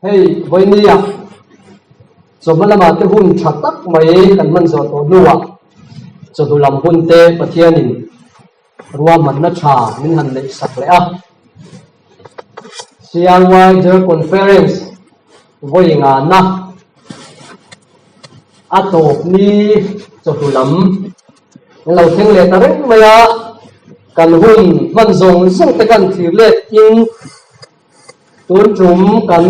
Hei vawinia chawhma lamah te hun tha tak mai kan hman zawh tawh hnuah chawhnu lam hun te Pathianin ruahmanna tha min han neih sak leh a. CRY General Conference vawi ngana a tawp ni chawhnu lam an lo thleng leh ta reng mai a, kan hun hman zawng zawng te kan thlir let in Tun tum kan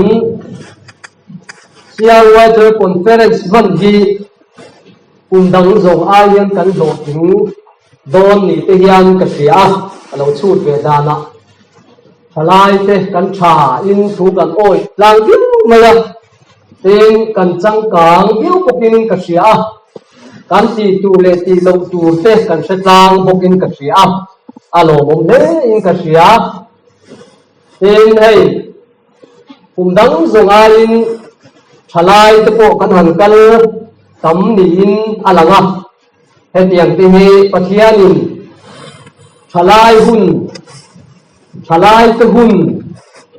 Sial Weather Conference hman hi kum dang zawng ai hian kan hlawhtling dawn ni te hian ka hria a, ka lo chhut ve danah thalai te kan tha in thu kan awih tlang viau mai a, tin kan changkang viau bawkin ka hria a, kan tih tur leh tih loh tur te kan hre tlang bawkin ka hria a, a lawmawm hle in ka hria. Tin, hei kum dang zawng aiin thalai te pawh kan han kal tam niin a lang a. Hetiang te hi Pathianin thalai hun, thalai te hun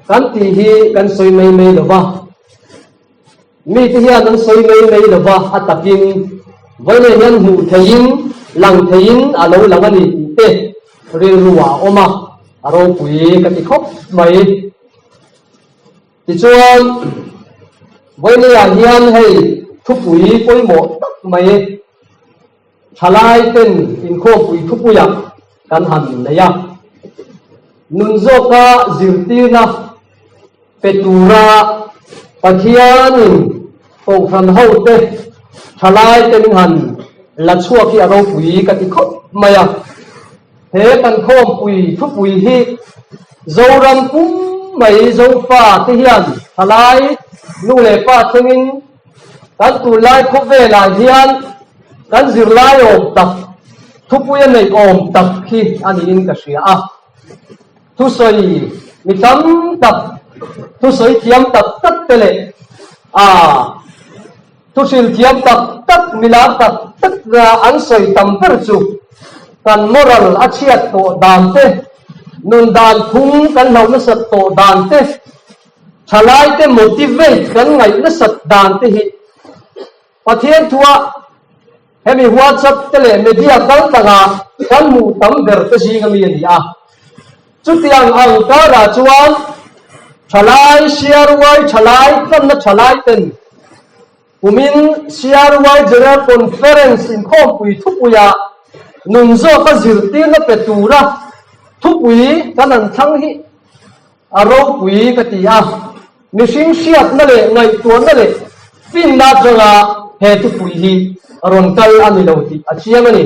kan tih hi kan sawi mai mai lo va. Mite hian an sawi mai mai lo va, a takin vawiin hian hmuh theihin, lang theihin a lo lang a ni tih te rilru ah a awm a, a ropui ka ti khawp mai. Tichuan, vawiinah hian hei thupui pawimawh tak mai thalai ten inkhawmpui thupuiah kan han nei a, nun zawka zirtirna pe tura Pathianin Kohhran hote thalaite min han la chhuak hi a ropui ka ti khawp mai a. He kan khawmpui thupui hi Zoram pum mai Zofa te hian thalai nu leh pa thlengin kan tunlai khawvelah hian kan zirlai awm tak thupui a neih awm tak hi a niin ka hria a. Thusawi mi tam tak, thusawi thiam tak tak te leh a thuhril thiam tak tak, milar tak tak an sawi tam ber chu kan moral a chhiat tawh dan te, nun dan phung kan hlauh nasat tawh dan te, thalaite motivate kan ngaih nasat dan te hi Pathian thua hemi WhatsApp te leh media kal tlanga kan hmuh tam ber te zinga mi a ni a. Chutiang ang karah chuan thalai CRY thalai tlanna thalai ten kumin CRY General Conference inkhawmpui thupuia nun zawka zirtirna pe tura thupui kan han thlang hi A ropui ka ti a, mihring hriatna leh ngaihtuahna leh finna atanga he thupui hi rawn kal a ni lo tih a chiang a ni.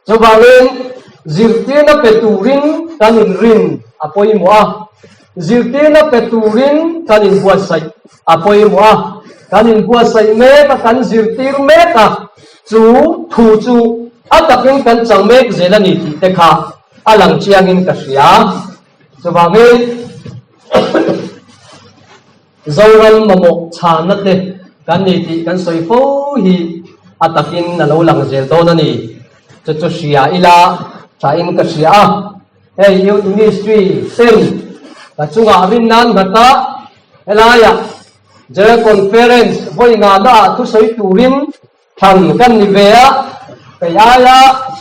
Chuvangin zirtirna pe turin kan inrin a pawimawh a, zirtirna pe turin kan inbuatsaih a pawimawh a, kan inbuatsaih mek a, kan zirtir mek a, chu thu chu a takin kan chang mek zel a ni tih te kha a lang chiangin ka hria. Chuvangin Zoram mamawh chhanna te kan ni tih kan sawi fo hi a takin a lo lang zel dawn a ni. Chu chu hria ila thain ka hria a, hei Youth Ministry ten ka chungah rin nan nghat a, helaiah General Conference vawi ngahna ah thusawi turin thlan kan ni ve a, kei aia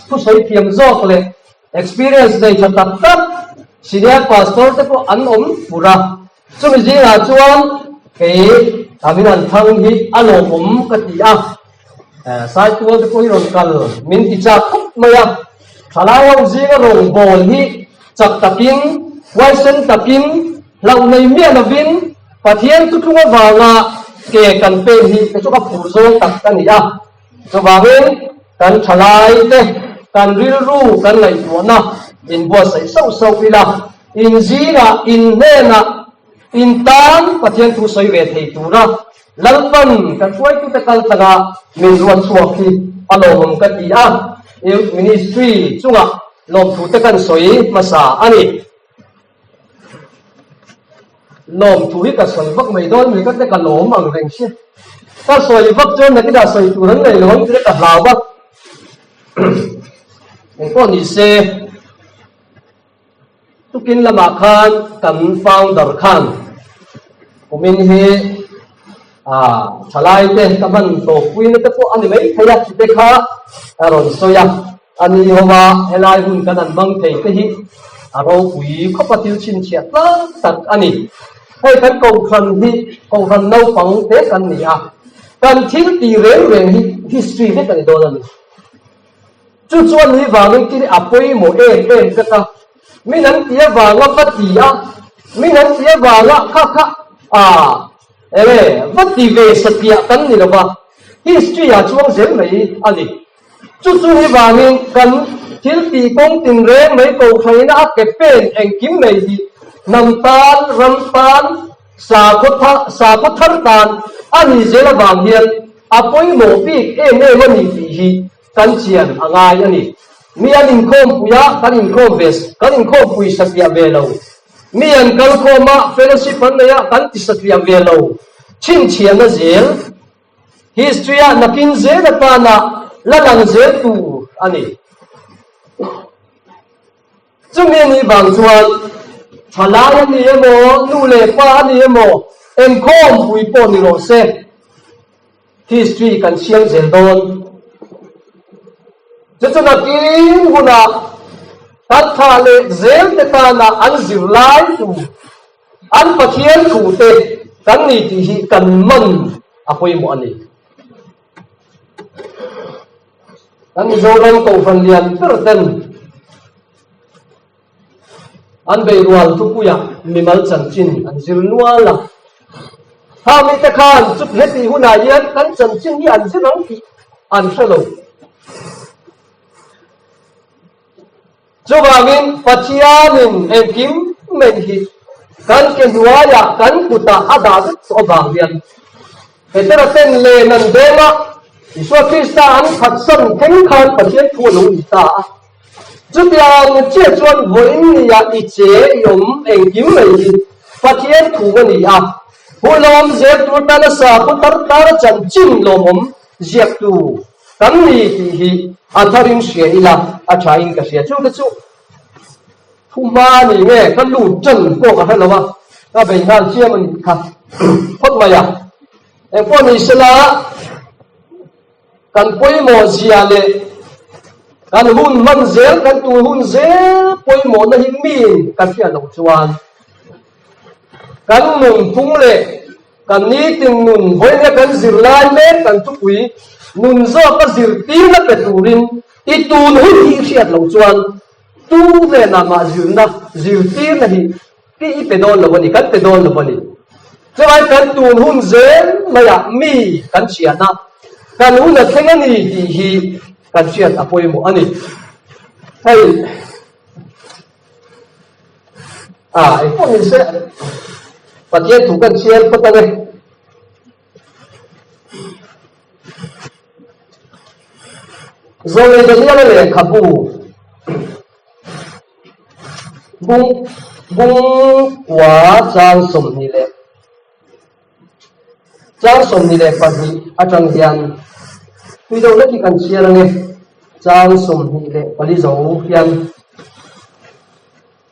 thusawi thiam zawk leh Experience nei tha tak tak senior pastor te pawh an awm fur a, chumi zingah chuan kei Kamin an thang hi a lawmawm ka ti a, Saitual te pawh hi rawn kal min ti chak khawp mai a, thalai ho zinga rawngbâwl hi chak takin, huaisen takin, hlauh nei miah lovin Pathian thutlung avanga ke kan pen hi te chu ka phur zawng tak ka ni a. Chuvangin kan thalai te, kan rilru kan ngaihtuahna inbuatsaih sauh sauh ila, inzingah, inhnenah, intan Pathian thu sawi ve thei tura Lalpan kan hruaitute kal tlanga min ruat chhuak hi a lawmawm ka ti a, Youth Ministry chungah lawmthute kan sawi hmasa a ni. Lawm thu hi ka sawi vak mai dawn mai ka te ka lawm ang reng si. Ka sawi vak chuan nakinah sawi tur an nei lo ang tih ka hlau a. Engpawh ni se tukin lamah khan kan founder khan. Kumin hi thalai te ka hman tawh puina te pawh a ni mai thei a tite kha a rawn sawi a. A ni ho a, helai hun kan han hmang thei te hi a ropui khawp a thil chhinchhiah tlang tak a ni. Hei kan kohhran hi kohhran naupang te kan ni a, kan thil tih reng reng hi history vek a ni dawn a ni. Chu chuan ni vangin thil a pawimawh em em vek a, min an ti avanga va ti a, min an ti avanga kha kha a enge va ti ve satliah kan ni lo va, history ah chuang zel mai a ni. Chu chu hi vangin kan thil tih kawng tinreng mai kohhraina a ke pen engkim mai hi hnam tan, ram tan, sakhaw tha, sakhaw thar tan a ni zel avang hian a pawimawh bik em em a ni tih hi kan chian a ngai a ni. Mi an inkhawmpui a, kan inkhawm ve, kan inkhawmpui satliah ve lo. Mi an kalkhawm a, fellowship an nei a, kan ti satliah ve lo. Chhinchhiahna zel, history ah nakin zel atana la lang zel tur a ni. Chumi a nih vang chuan thalai a ni emaw, nu leh pa a ni emaw, inkhawmpui pawh ni rawh se. History kan siam zel dawn. Chu chu nakin hunah kan thah leh zel te tana an zirlai tur an Pathian thu te kan ni tih hi kan man a pawimawh a ni. Kan Mizoram Kohhran lian ber ten An beirual thupuiah mimal chanchin an zir nual a. Kha mite khan chut heti hunah hian kan chanchin hi an zir ang tih an hre lo. Chuvangin Pathianin engkim mai hi kan ke hnuaiah kan kutah a dah vek tawh avang hian Petera ten len an dawng a, Isua Krista an phatsan thleng khan Pathian thu a lo ni ta a. Chutiang chiah chuan vawiin nia i che i awm engkim mai hi Pathian thu a ni a, Hulawm zel tur tana sakhaw tar tar a chanchin lawmawm ziaktu kan ni tih hi a tharin hria ila a thain ka hria. Chute chu thu hma ni nge ka lut tan pawh ka hre lo a, ka bei nghal chiam a nih kha phawt mai a. Engpawh ni sela. Kan pawimawh zia leh kan hun hman zel, kan tur hun zel pawimawhna hi miin kan hriat loh chuan kan nunphung leh kan nitin nun vawiina kan zirlai mek kan thupui nun zawka zirtirna pe turin i tun hun hi i hriat loh chuan tu hnenah mah zirna zirtirna hi Ti i pe dawn lo a ni, kan pe dawn lo a ni. Chulai kan tun hun zel maiah mi kan hriat a, kan hun a thleng a ni tih hi kan hriat a pawimawh a ni. Hei a engpawh ni se Pathian thu kan chhiar phawt ang e. Zawlei Daniela lehkhabu Bung bung kua chang 22 chang 22 atang hian tui deuh hlek hi kan chhiar ange chang 24 zo hian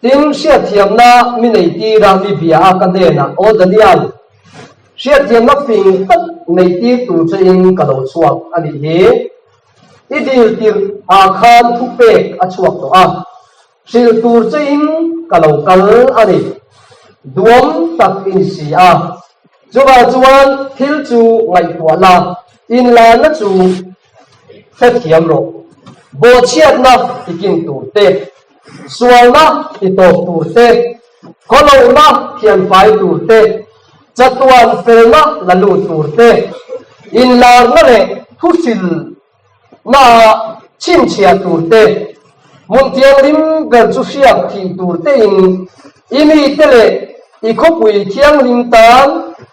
tin hriatthiamna mi nei tira mi bia a ka hnenah aw Daniel hriatthiamna fing tak nei tir tur che in ka lo chhuak a nih hi. I dil tirh ah khan thupek a chhuak tawh a, hrilh tur che in ka lo kal a ni. Duam tak i ni si a. Chuvang chuan thil chu ngaihtuah la, inlarna chu hrethiam rawh. Bawhchhiatna i kin tur te, sualna i tawp tur te, khawlohna thianfai tur te, Chatuan felna la lut tur te, inlarna leh thuhrilna chhinchhiah tur te, hmun thianghlim ber chu hriak thih tur tein i mite leh i khawpui thianghlim tan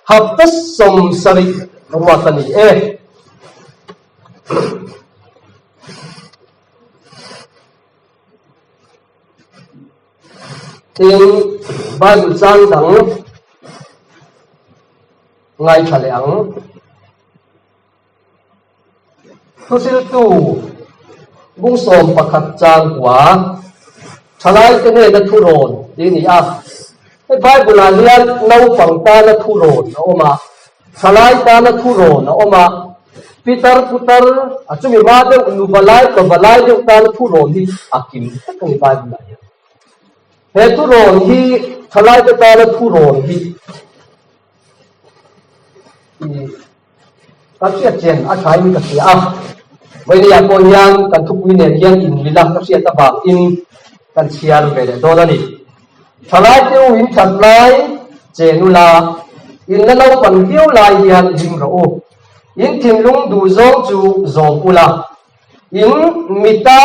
hapta 70 ruat a ni e. Tin, Bible chang dang ngaithla leh ang. Thuhriltu bung 11 chang kua, Thalaite hnena thurawn tih a ni a. Hei Bible ah hian naupang tana thurawn a awm a, thalai tana thurawn a awm a, pitar putar a chumi hma deuh nu valai pa valai deuh tana thurawn hi a kim vek a ni Bible ah hian. He thurawn hi thalai te tana thurawn hi Ka hriat chen a thain ka hria a, Vawinia pawh hian kan thupui nen hian inmila ka hriat avangin kan chhiar ve leh dawn a ni. Thalai te u in that lai che nula, in la naupang viau lai hian hlim rawh u. In thinlung duh zawng chu zawm ula, in mita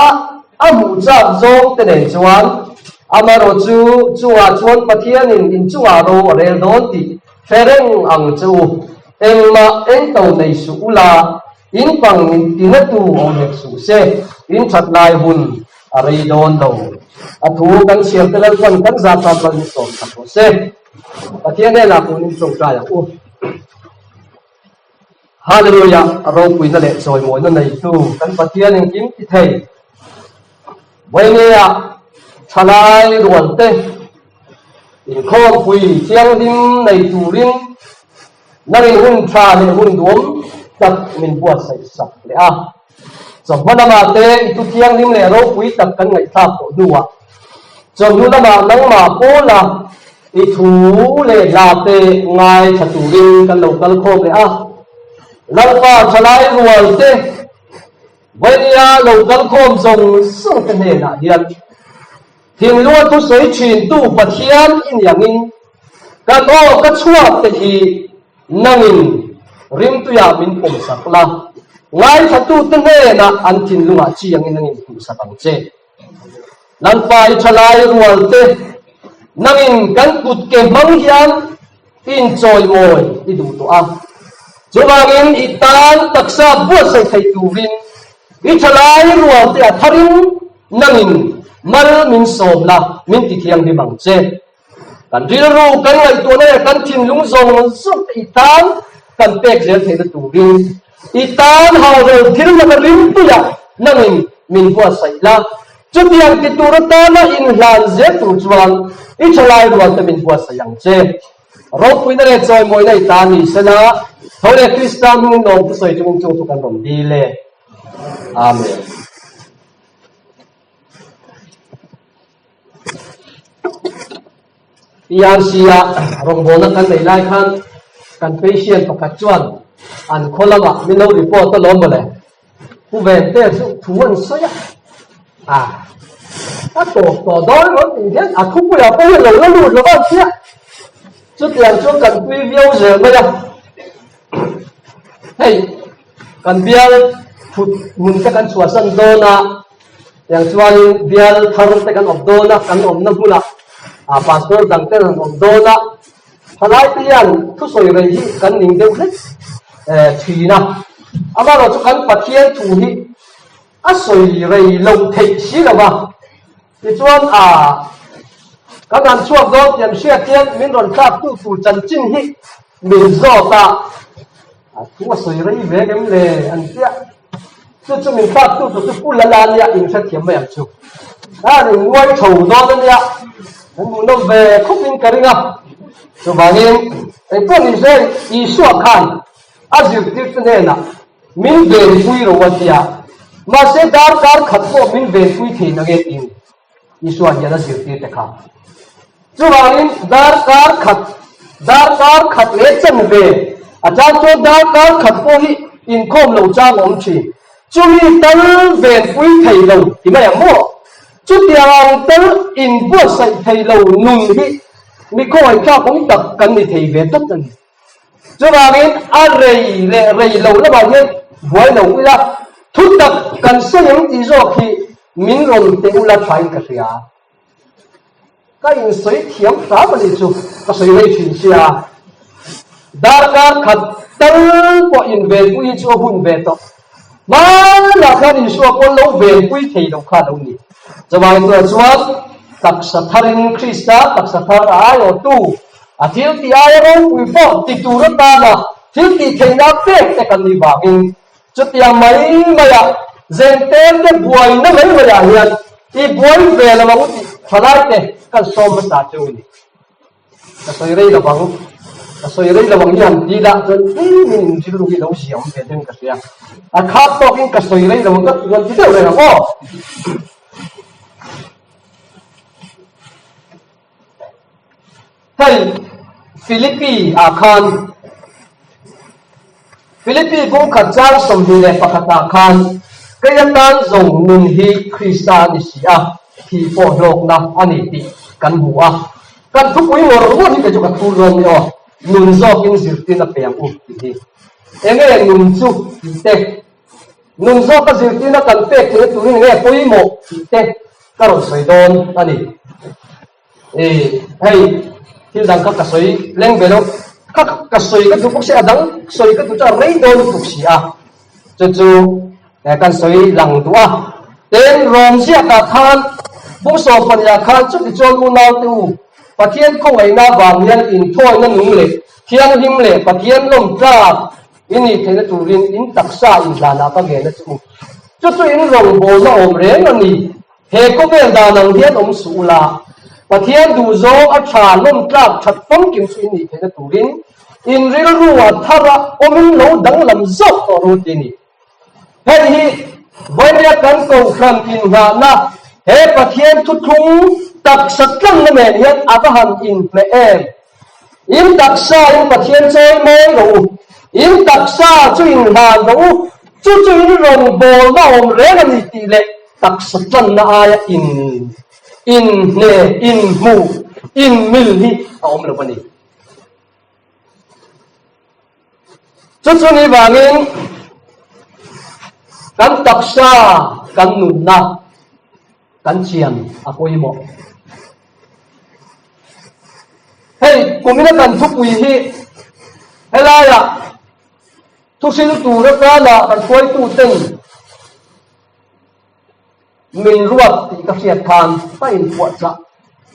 a hmuh chak zawng te nen chuan amarawh chu chungah chuan Pathianin in chungah ro a rel dawn tih hre reng ang che u. Engmah eng to nei suh ula, in pang min tinatu awm hek suh se, in that lai hun a rei dawn lo. A thu kan chhiar te lalpan kan zah tan mal min sawm sak rawh se. Pathian hnenah kun in tawngtai ang u. Hallelujah! Ropuina leh chawimawina neitu kan Pathian engkim ti thei. Vawinia thalai rualte inkhawmpui thianghlim nei turin nangin hun tha leh hun duam tak min buatsaih sak leh a. Chawhma lamah te i thu thianghlim leh ropui tak kan ngaihthlak tawh hnuah chawhnu lamah nangmah pawla i thu leh hla te ngaithla turin kan lo kal khawm leh a. Lalpa thalai rualte Vawinia lo kal khawm zawng zawng te hnenah hian thinlunga thusawi thintu Pathian i ni angin kan aw ka chhuak te hi nangin rimtuiah min pawmsak la, ngaithlatute hnenah an thinlungah chi angin nangin hmuhsak ang che. Lalpa i thalai rual te nangin kan kut ke hmang hian inchawimawi i duh tawh a. Chuvangin i tan taksa buatsaih theih turin i thalai rual te a tharin nangin mal min sawm la, min ti thianghlim ang che. Kan rilru, kan ngaihtuahna leh kan thinlung zawng zawng te i tan kan pek zel theihna turin i tan hauhlo thil laka rimpuiah nangin min buatsaih la. Chutiang ti tur atana inhlan zel tur chuan i thalai rual te min buatsaih ang che. Ropuina leh chawimawina i ta ni sela, tho leh Krista hmingin lawm thusawi chungin chung chu kan rawn dil e. Amen. PRC-a rawngbawlna kan nei lai khan kan patient pakhat chuan an khaw lamah min lo report a lawm mawle. Pu Vente chu thu an sawi a, a a tawp tawh dawn emaw tih hian a thupuiah pawh hian lo la lut lo va an tia. Chutiang chu kan pui viau zel mai a. Hei kan bial thut hmun te kan chhuahsan dawn a. Tiang chuanin bial thar te kan awm dawn a, kan awmna hmunah pastor dang te an awm dawn a, thalai te hian thusawi rei hi kan ning deuh hlek thin a, amaherawhchu kan Pathian thu hi a sawi rei loh theih si lo va, tichuan kan han chhuak dawn tih an hriat hian min rawn thlak tu tur chanchin hi min zawt a, thu a sawi rei ve em le an tia. Chu chu min thlak tu tur chu Pu Lala nia in hrethiam mai ang chu. Khan in nguai tho dawn a nia, kan hmuh nawm ve khawp in ka ring a. Chuvangin engpawh ni se Isua khan a zirtir te hnenah min venpui ro a tia, mahse darkar khat pawh min venpui thei na nge tiin Isua hian a zirtir te kha. Chuvangin darkar khat, darkar khat leh chanve, a chang chuan darkar khat pawh hi inkhawm lo chang a awm thin. Chumi tal venpui thei lo ti mai ang maw? Chutiang ang tal inbuatsaih thei lo nun hi mi khawngaihthlak awm tak kan ni thei ve tlat a ni. Chuvangin a rei leh rei lo lamah hian buai lo ila, thutak kan sawi ang tih zawk hi min rawn teh ula thain ka hria. Ka insawi thiam hram a ni chu ka sawi rei thin sia. Darkar khat tal pawh invenpui hi chu a hun ve tawh. Hmanah khan Isua pawh lo venpui thei lo kha a lo ni. Chuvangin tunah chuan taksa tharin Krista taksa thar a aiawhtu, a thil tih aia ropui pawh ti tur atana thil tih theihna pek te kan nih vangin Chutiang mai maiah Zengtem te buaina mai maiah hian i buai ve lo ang tih thalaite kan sawm hmasa cheu a ni. Ka sawi rei lo ang, ka sawi rei lo ang hi han ti lah chuan tlemin in rilru hi lo ziah awm ve deuhin ka hria. A khak tawkin ka sawi rei lo ang ka rawn ti deuh reng ang aw. Hei Philippi ah khan Philippi bungkhat chang 21 ah khan kei atan zawng nun hi Krista a ni si a, thi pawh hlawkna a ni tih kan hmu a. Kan thupui ngawr ngawr hi kei chu ka thur dawn ni aw, nun zawkin zirtin a pe ang u tih hi. Enge nun chu tih te, nun zawka zirtirna kan pek theihna turin enge pawimawh tih te ka rawn sawi dawn a ni. E, hei, thil dang kha ka sawi leng ve lo. Kha ka sawi ka duh bawk si, a dang sawi ka duh chu a rei dawn lutuk si a. Chu chu kan sawi lang duh a. Tin, Rom ziakah khan, Bung sawmpahnih ah khan chutichuan unaute u, Pathian khawngaihna avang hian inthawina nung leh thianghlim leh Pathian lawmtlak i nih theihna turin in taksa inhlanah ka ngen a che u. Chu chu in rawngbawlna awm reng a ni. He khawvel dan ang hian awm suh ula, Pathian duhzawng a tha lawmtlak that famkim chu in nih theihna turin in rilru a thar a awmin lo danglam zawk tawh ru ti a ni. Hei hi vawinia kan kohhran inngahna he Pathian thuthlung taksa tlanna nen hian a va han inhmeh em? In taksa in Pathian chawi mawi rawh u, in taksa chu inhlan rawh u, chu chu in rawngbawlna awm reng a ni tih leh taksa tlanna aia in inhne, inhmu, inmil hi a awm lo a ni. Chu chu ni vangin kan taksa kan nunna kan chian a pawimawh. Hei kumina kan thupui hi helaiah thuhrilh tur atana kan hruaituten Min ruat tih ka hriat khan ka inpuahchah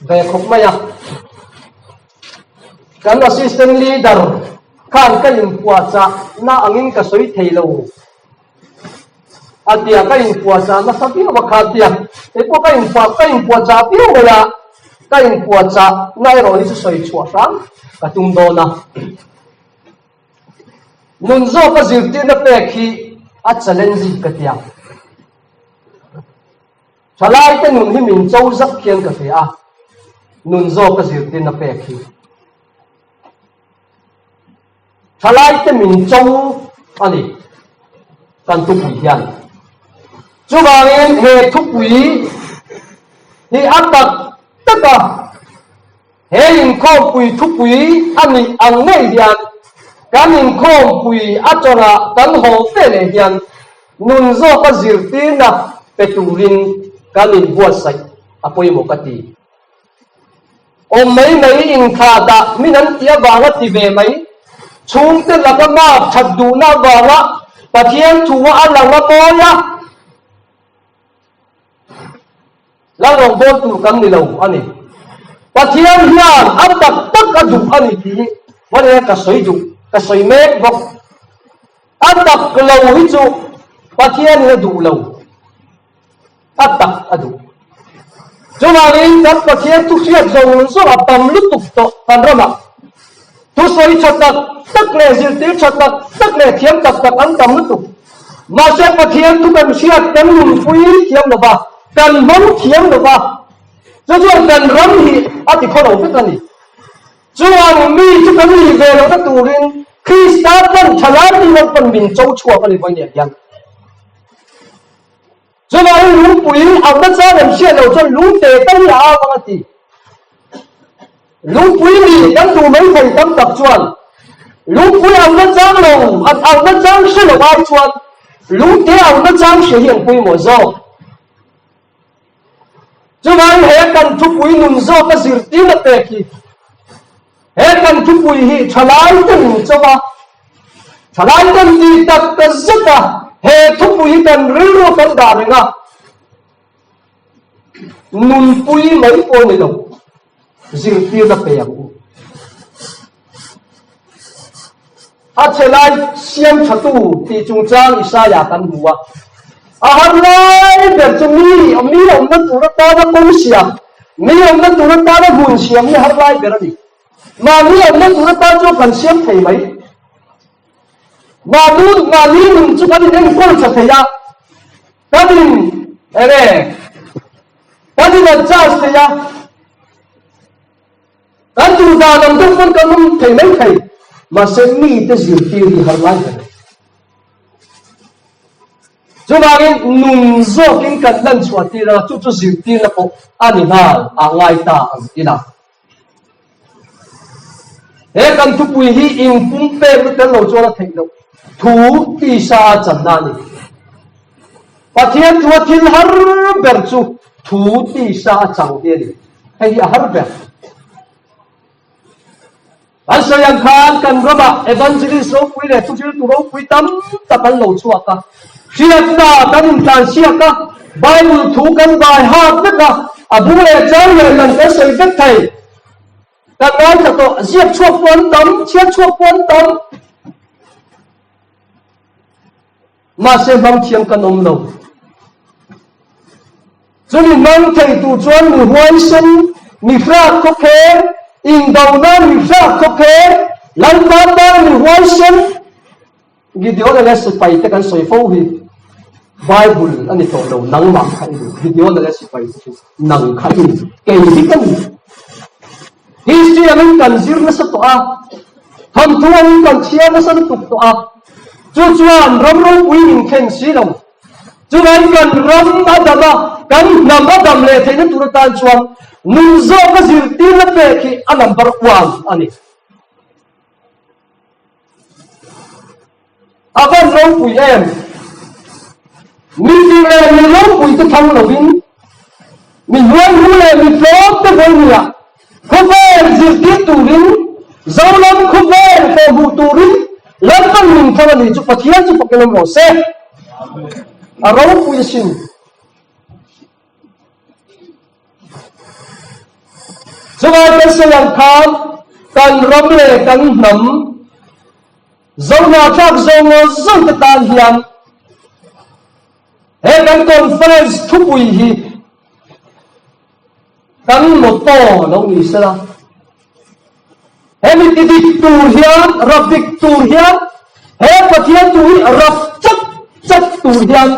ve khawp mai a. Kan assistant leader khan ka inpuahchah na angin ka sawi thei lo a tia, ka inpuahchah nasa viau a kha tia. Kei pawh ka inpuah ka inpuahchah viau mai a, ka inpuahchah na erawh hi chu sawi chhuah hram ka tum dawn a. Nun zawka zirtirna pek hi a challenging ka tia. Thalaite nun hi min cho zak hian ka hria a, nun zawka zirtirna pek hi. Thalaite min cho a ni kan thupui hian. Chuvangin he thupui hi a tak taka He inkhawmpui thupui a nih ang ngei hian kan inkhawmpui atanga kan haw fe leh hian nun zawka zirtirna pe turin kan inbuatsaih a pawimawh ka ti. Awm mai mai inthla dah min an tih avanga ti ve mai, chhungte laka mark that duhna avanga Pathian thu a lang a mawi a, Lalrawn bawl tur kan ni lo a ni. Pathian hian a tak tak a duh a ni tih hi hmangaih ka sawi duh, ka sawi mek bawk. A tak lo hi chu Pathianin a duh lo, a tak a duh. Chuvangin kan Pathian thu hriat zawng zawng a tam lutuk tawh kan ramah. Thusawi tha tak tak leh zirtir tha tak tak leh thiam tak tak an tam lutuk. Mahse Pathian thu kan hriat kan nunpui thiam lo va, kan hmang thiam lo va, chu chuan kan ram hi a ti khaw lo vek a ni. Chuan mi chu kan nih ve lohna turin Krista pan tha lai ni lo pawn min cho chhuak a ni vawiin hian. Chuvangin lungpui auhna chang an hriat loh chuan lungte tal hi a au ang a ti. Lungpui ni kan duh mai thei tam tak chuan lungpui auhna chang lo, an auhna chang hre lo ai chuan lungte auhna chang hria hi an pawimawh zawk. Chuvangin he kan thupui nun zawka zirtirna pek hi he kan thupui hi thalai ten min chawm a, thalai ten ti tak ta zet a he thupui hi kan rilru kan dah reng a, nunpui mai pawh ni lo zirtirna pe ang u. A chhe lai siam thatu tih chungchang Isaiah kan hmu a. A har lai ber chu mi mi awmna tur atana kawng siam, mi awmna tur atana hmun siam hi a har lai ber a ni. Mahni awmna tur atan chuan kan siam thei mai. Mahni mahni nun chu kan inenkawl tha thei a, kan in enge kan in adjust thei a, kan duh dan ang deuh pawn kan awm thei mai thei. Mahse mite zirtir hi har lai ber. Chuvangin nun zawkin kan hlan chhuah tir a, chu chu zirtirna pawh a ni nghal a ngai ta ang ila. He kan thupui hi inpum pekna tel lo chuan a theih loh thu tisa a channa a ni. Pathian thua thil har ber chu thu tisa a chang hi a ni. Hei hi a har ber. An sawi ang khan kan ramah evangelist ropui leh thuhriltu ropui tam tak an lo chhuak a. Hriatna kan intlansiak a, Bible thu kan vai hak vek a, a bu leh chang leh lang kan sawi vek thei. Kan ngaithla tawh, ziak chhuak pawh an tam, chhiar chhuak pawh an tam. Mahse hmang thiam kan awm lo. Chumi hmang thei tur chuan mi huaisen, mi hrak khawkheng, indona mi hrak khawkheng, Lalpa tan mi huaisen, Gideon-a leh sipai te kan sawi fo hi Bible a ni tawh lo, nangmah kha i ni. Gideon-a leh sipai te chu nang kha i ni, kei hi ka ni. History angin kan zir nasa tawh a, thawnthu angin kan chhiar nasa lutuk tawh a, chu chuan ram ropui min thlen si lo. Chuvangin kan ram a dam a, kan hnam a dam leh theihna tur atan chuan nun zawkna zirtirna pek hi a number one a ni. A van ropui em? Mi fing leh mi ropui te thang lovin, mi hnuaihnu leh mi tlawm te vawinia khawvel zirtir turin, Zoram khawvel kawhhmuh turin Lalpan min thlang a ni chu Pathian chu fakin awm rawh se. A ropui asin. Chuvai kan sawi ang khan kan ram leh kan hnam Zohnahthlak zawng zawng te tan hian he kan conference thupui hi kan motto lo ni sela. Hemi ti dik tur hian, rap dik tur hian, he Pathian thu hi rap chat chat tur hian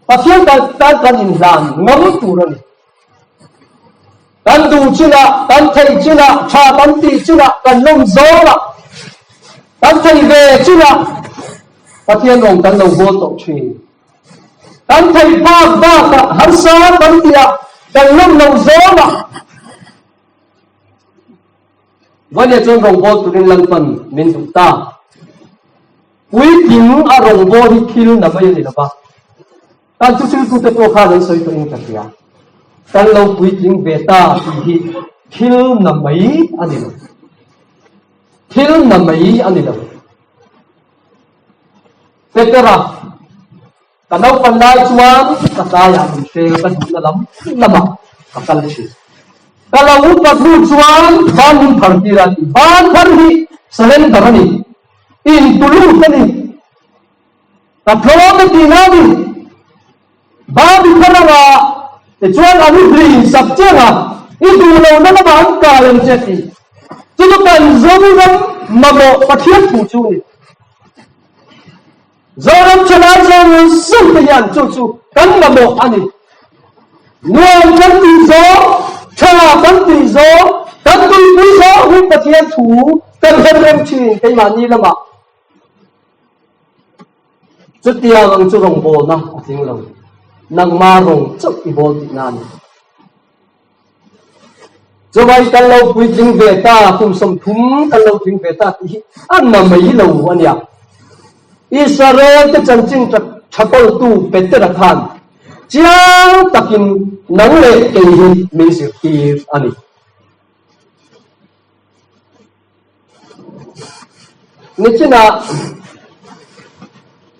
Pathian tan tan kan inhlan ngam tur a ni. Kan duh chinah, kan theih chinah, tha kan tih chinah, kan lawm zawngah, kan thei ve chinah Pathian rawng kan lo bawl tawh thin. Kan theih bak bakah harsa kan tihah kan lawm lo zawngah Vawnia chuan rawngbawl turin Lalpan min duh ta. Puitling a rawngbawl hi thil na mai a ni lo va. Kan thuhriltute pawh khan an sawi tawhin ka hria. Kan lo puitling ve ta tih hi thil na mai a ni lo. Thil na mai a ni lo. Petera, Ka naupan lai chuan ka tlaiah min fel ka duhna lam lamah ka kal thin. Ka lo upat hnu chuan ban min phar tir a ti. Ban phar hi surrender a ni. Intulut a ni. Ka tlawm e tihna a ni. Ban i phar anga tichuan an hli sak chiang a, i duh lohna lamah an kai ang che ti. Chu chu kan Zoram mamawh Pathian thu chu a ni. Zoram thalai zawng zawng te hian chu chu kan mamawh a ni. Nuam kan tih zawng, tha kan tih zawng, kan tuipui zawng hi Pathian thu kan her rem thin keimahni lamah. Chutiang ang chu rawngbawlna a tling lo. Nangma rawng chauh i bawl tihna a ni. Chuvai kan lo puitling ve ta, kum 30 kan lo tling ve ta tih hi a na mai lo a nia. Israel te chanchin tha kawltu Petera khan chiang takin nang leh kei hi min zirtir a ni. Nichinah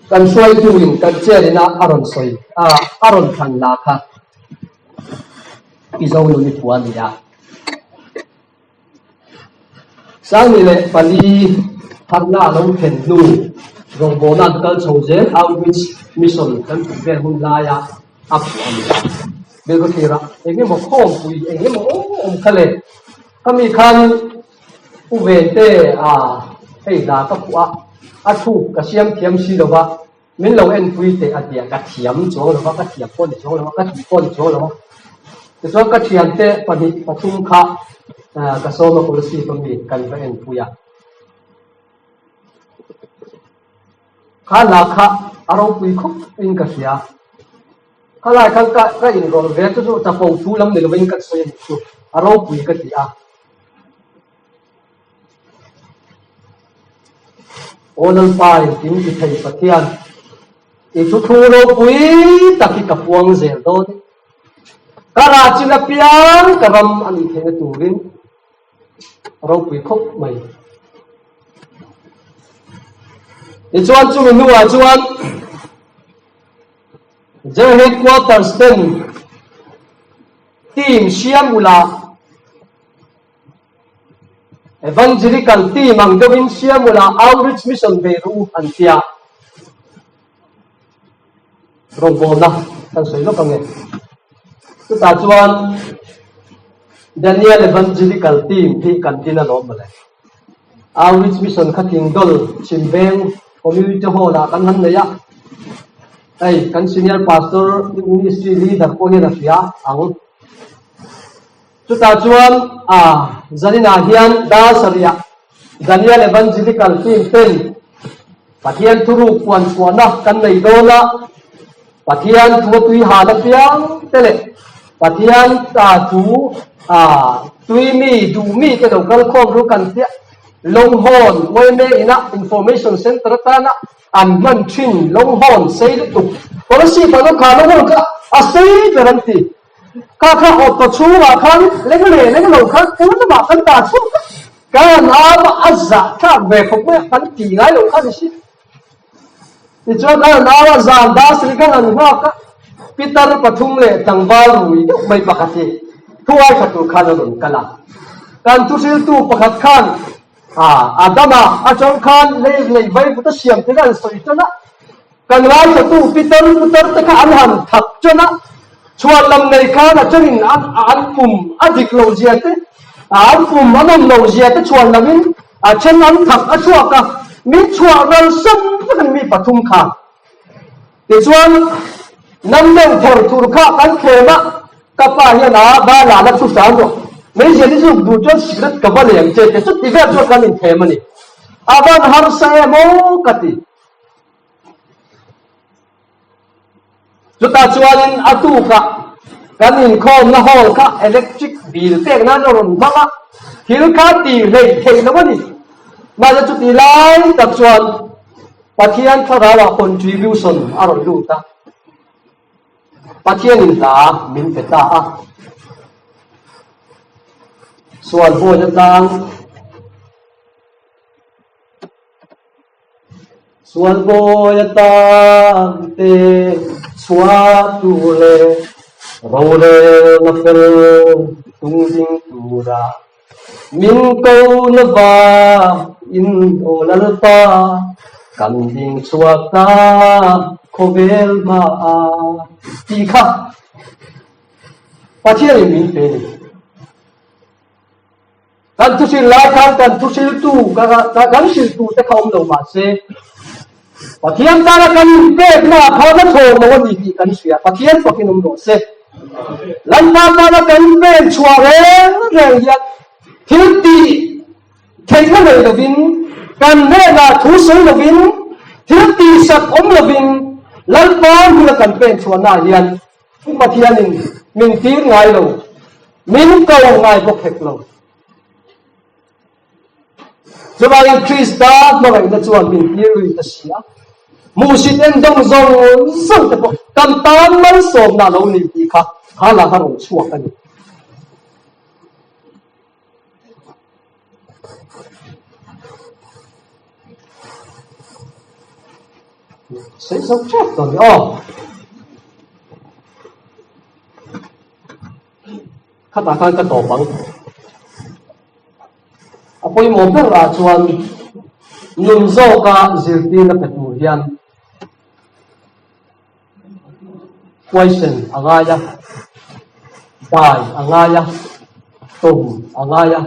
kan hruaituin kan chair-in a rawn sawi a, a rawn thlan la kha i zo nuni pua a ni a. 2004 harna a lo thlen hnu rawngbawlna an kal chho zel outreach mission kan tih vel hun laia a phuah a ni a. Bilkhawthlirah eng emaw khawmpui eng emaw awm kha le. Khami khan U Vente a hei hla ka phuah a, a thluk ka siam thiam si lo va, min lo enpui teh a tia, ka thiam chuang lo va, ka thiam pawh ni chuang lo va, ka tih pawh ni chuang lo va. Tichuan ka thiante pahnih pathum kha ka sawm a Kolasib ami kan va enpui a. Kha la kha a ropui khawp in ka hria. Kha lai khan ka ka inrawlh ve chu chu chapo thu lam ni lovin ka sawi a nih chu a ropui ka ti a. Aw Lalpa engkim ti thei Pathian, i thu thu ropui tak hi ka puang zel dawn e. Ka rah chin apiang ka ram a nih theihna turin ropui khawp mai. Tichuan chumi hnuah chuan General Headquarters ten team siam ula Evangelical team ang deuhin siam ula outreach mission ve ru an tia. Rawngbawlna kan sawi lawk ang e. Chutah chuan Daniel Evangelical team hi kan din alawm mawle. Outreach mission kha Thingdawl Chhimveng Community Hall ah kan han nei a. Hei kan senior pastor ministry leader pawh hian a hria ang. Chutah chuan a zaninah hian dar sarih ah Daniel Evangelical team ten Pathian thuruk puan chhuahna kan nei dawn a, Pathian thu a tui han apiang te leh Pathian thu tui mi duh mi te lo kal khawm ru kan tia Longhorn yma ina Information Centre atana an hman thin Longhorn sei lutuk policy pahnih kha Longhorn kha a sei ber an ti. Kha kha auto chhungah khan leng leh leng lo khan pu lamah kan dah chhuak a, kan am a zah thlak ve khawp mai a, kan ti ngai lo kha ni si. Tichuan kan am a zan dar sri khan an nghak a, pitar pathum leh tlangval rui deuh mai pakhat hi thu ai tha tur khan a rawn kal a. Kan thuhriltu pakhat khan Adama atang khan lei lei vaivut a siam te kha an sawi tan a, Kan ngaithla tu pitar putar te kha an han thak ṭan a, chhuan lam nei khan a ṭanin an an pum a dik lo zia te, an pum a nawm lo zia te chhuan lamin a ṭhen an thak a chhuak a, min chhuah ral san vek an mi pathum kha. Tichuan, nam deuh ther tur kha kan thlem a, ka pa hian a ba la la thu hram rawh, meizial hi zuk duh chuan cigarette ka va lem che te chuti vel chuan kan inthlem a ni. A van harsa em aw ka ti. Chutah chuanin a tukah kan inkhawmna hall kha electric bill pek nan a rawn hmang a, thil kha tih hleih theih lo a ni. Mahse chuti lai tak chuan Pathian thlarauah contribution a rawn lut a, Pathianin hla min pe ta a. Sual buaina tlang. Sual bawi atan te chhuah tur leh rorelna fel tung ding tura min ko na va in aw Lalpa kan ding chhuak ta khawvel hmaah tih kha Pathianin min pe a ni. Kan thuhrilh lai khan kan thuhriltu, kan hrilhtu te kha awm lo mah se, Pathian tana kan inpekna ah khan a thawn lo a ni tih kan hria. Pathian fakin awm rawh se. Lalpa tana kan pen chhuah reng reng hian thil tih theihna nei lovin, kan hnenah thu sawi lovin, thil tihsak awm lovin Lalpa hmuna kan pen chhuahnaah hian Pu Pathianin min tir ngai lo, min ko ngai bawk hek lo. Chuvangin Krista hmangaihna chuan min tir lui ta si a, hmuhsit en dawng zawng zawng te pawh kan tan malsawmna a lo ni tih kha kha la kha rawn chhuak a ni. Sei zo tep tawh ni aw. Khatah khan ka tawp ang. A pawimawh ber ah chuan nun zawka zirtirna pe tur hian question a ngai a. Dai a ngai a, tawm a ngai a.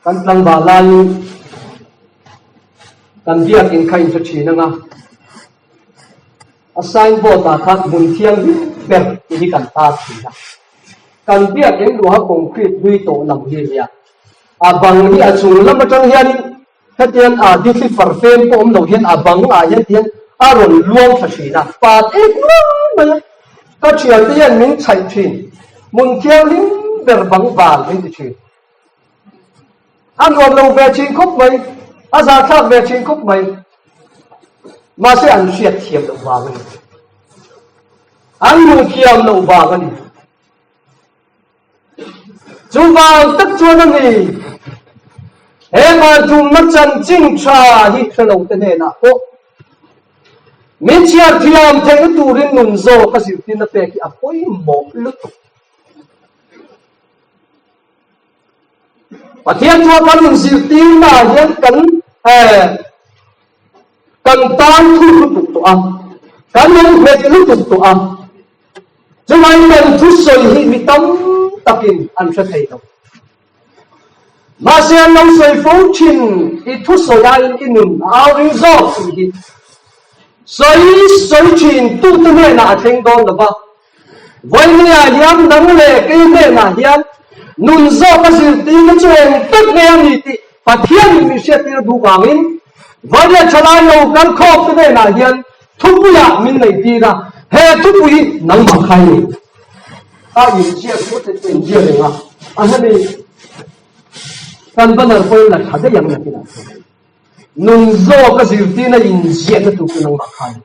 Kan tlangval laiin kan biakin kha in hre thin ang a, a signboard ah khan hmun thianghlim ber tih hi kan tar thin a. Kan biakin luaha concrete hlui tawh lam hi a nia. A bang hi a chung lam atang hianin hetiang a difli farfem pawh awm lo hian a bang ah hian tihian a rawn luang thla thin a, pat ek nuai mai a. Ka thiante hian min chhaih thin, hmun thianghlim ber bang val min ti thin. A nuam lo ve thin khawp mai, a zahthlak ve thin khawp mai. Mahse an hriat thiam loh vang a ni. An hmuh thiam loh vang a ni. Chuvang tak chuan a ni, he vanthumna chanchin tha hi hre lo te hnenah pawh min chhiar thiam theihna turin nun zawk a zirtirna pek hi a pawimawh lutuk. Pathian chuan kan inzirtirna ah hian kan kan tan thu lutuk tawh a, kan lo nghet lutuk tawh a. Chuvangin kan thusawi hi mi tam takin an hre thei lo. Mahse an lo sawi fo thin, i thusawi aiin i nun a au ring zawk tih hi sawi sawi thin tute hnenah a thleng dawn lo va. Vawinia hian nang leh kei hnenah hian nun zawk a zirtirna chu eng tak nge a ni tih Pathianin min hriattir duh vangin Vawinia thalai lo kal khawp te hnenah hian thupuiah min neihtir a, he thupui hi nangmah khai ni. A inziak chu te chu inziak reng a, a hemi kan banner pawhin la tha daih ang nakinah chuan nun zawk a zirtirna inziahna tur chu nangmah khai ni.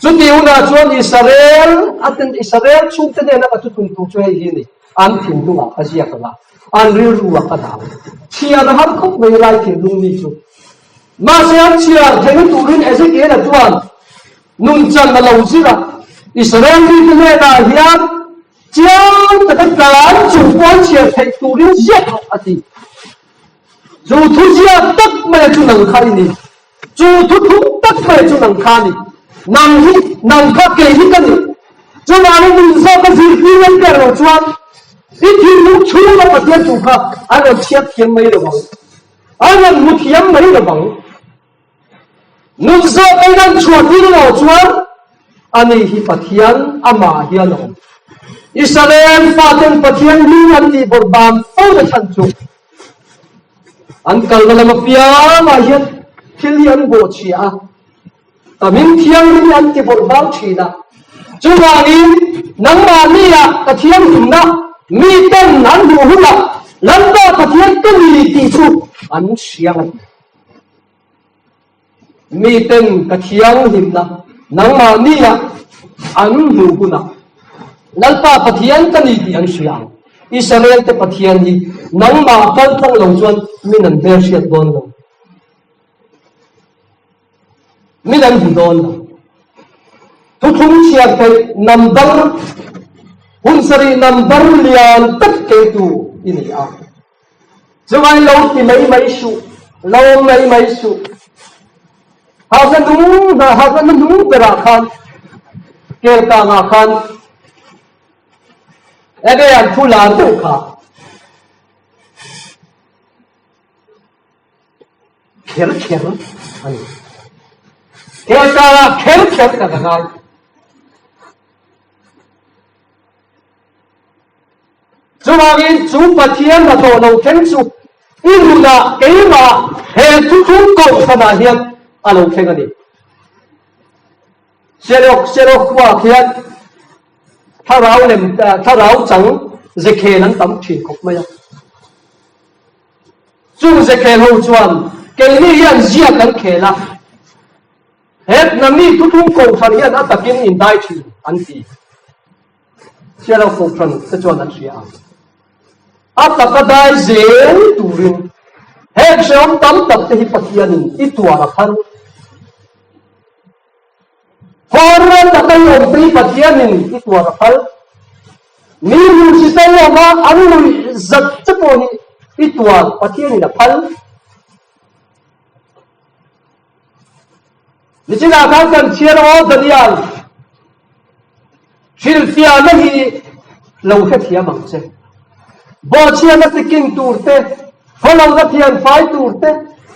Chuti hunah chuan Israel a ten Israel chhungte nena ka thuthlung tur chu hei hi a ni, an thinlungah ka ziak ang a, an rilruah ka dah ang. Chhiar a har khawp mai lai thinlung mi chu. Mahse an chhiar theihna turin Ezekiel-a chuan nunchan a lo zir a, Israel mite hnenah hian chiang taka tlan chung pawh an chhiar theih turin ziak rawh a ti. Chu thu ziak tak mai chu nang kha i ni. Chu thu thum tak mai chu nang kha a ni. Nang hi, nang kha kei hi ka ni. Chuvangin nun zawk a zirtir an ber loh chuan i thinlung chhunga Pathian thu kha an rawn chhiat thiam mai lo vang. An rawn hmu thiam mai lo vang. Nun zawk in an chhuah tir lo chuan ani hi Pathian amah hian a awm. Israel faten Pathian hming an tih bawrh ban fo na chhan chu an kalna lam apiangah hian thil hi an bawhchhia a, ka hming thianghlim hi an ti bawrh bang thin a. Chuvangin nangmahni ah ka thianghlimna miten an hmuh hunah Lalpa Pathian ka ni tih chu an hria a ti. Miten ka thianghlimna nangmahnia an hmuh hunah Lalpa Pathian ka ni tih an hria ang. Israel-te Pathian hi nangmah kal tlang lo chuan min an hmelhriat dawn lo. Min an hmu dawn lo. Thuthlung chhiar theih number hun sarih number lian tak keitu i ni a. Chuvai lo ti mai mai suh, lo mai mai suh. Hausa nung hna, hausa na nung berah khan, kelkangah khan, enge an thu lar deuh kha. Kher kher a ni. Kelkangah kher kher ka ngai. Chuvangin chu Pathian hnathawh lo thleng chu i nunah keimah he thuthlung kohhranah hian a lo thleng a ni. Serok Serok khuaah khian thlarau lem thlarau chang zekhel an tam thin khawp mai a. Chung zekhel ho chuan keini hian ziak an khel a. He hnami thuthlung kohhran hian a takin indai thin an ti. Sialo kohhran te chuan an hria ang. A taka dai zel turin heng hrehawm tam tak te hi Pathianin i tuar a phal. Khawrel taka i awm te hi Pathianin i tuar a phal. Mi hmuhsita i awm a, an nuih zat che pawh hi i tuar Pathianin a phal. Nichinah khan kan chhiar aw Daniel. Hrilhfiahna hi lo hrethiam ang che. Bawhchhiatna chikin tur te, khawlohna thianfai tur te,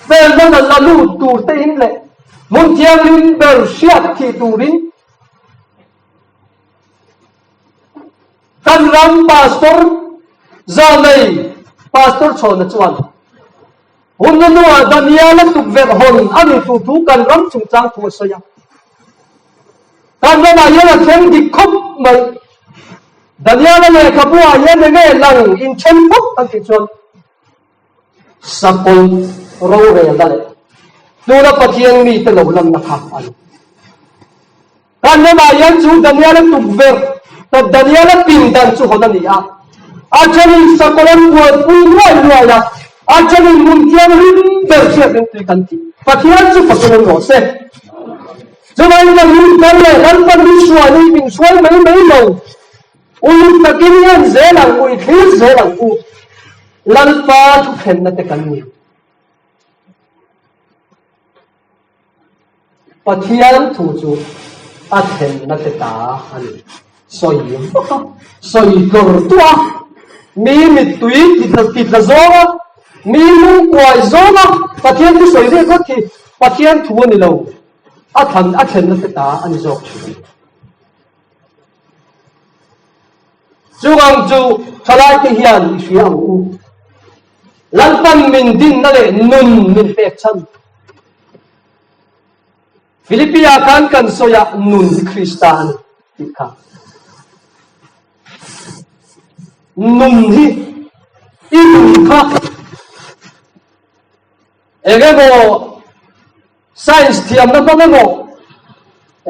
felna la la lut tur te in leh hmun thianghlim ber hriat thih turin kan ram Pastor Zanei Pastor Chhawna chuan hun hnuah Daniela tukverh hawn a nih tur thu kan ram chungchang thu a sawi a. Kan ramah hian a thleng dik khawp mai. Daniela lehkhabu ah hian enge lang inthen phawt an tih chuan Sakawlh rorelna leh tuna Pathian mite lo lanna kha a ni. Kan ramah hian chu Daniela tukverh ta Daniela pindan chu hawn a ni a. A thenin sakawlh an buaipui nuai nuai a, a thenin hmun thianghlim ber hriat ringtui kan ti. Pathian chu fakin awm rawh se. Chuvangin ka lut kal leh Lalpa min hruai hi min hruai mai mai lo. Uluk takin i en zel ang u, i thlir zel ang u. Lalpa thuthlenna te kan ni. Pathian thu chu a thlenna te ta a ni. Sawi vak a, sawi tlawr tuah a, mi mittui titla zawng a, mi lungkuai zawng a, Pathian thu sawi rih ngawt hi Pathian thu a ni lo. A thlan a thlenna te ta a ni zawk thin. Chuvang chu thalaite hian i hria ang u. Lalpan min dinna leh nun min pek chhan. Philippia khan kan sawi a nun hi Krista a ni tih kha. Nun hi i nun kha eng emaw Science thiamna hmang emaw,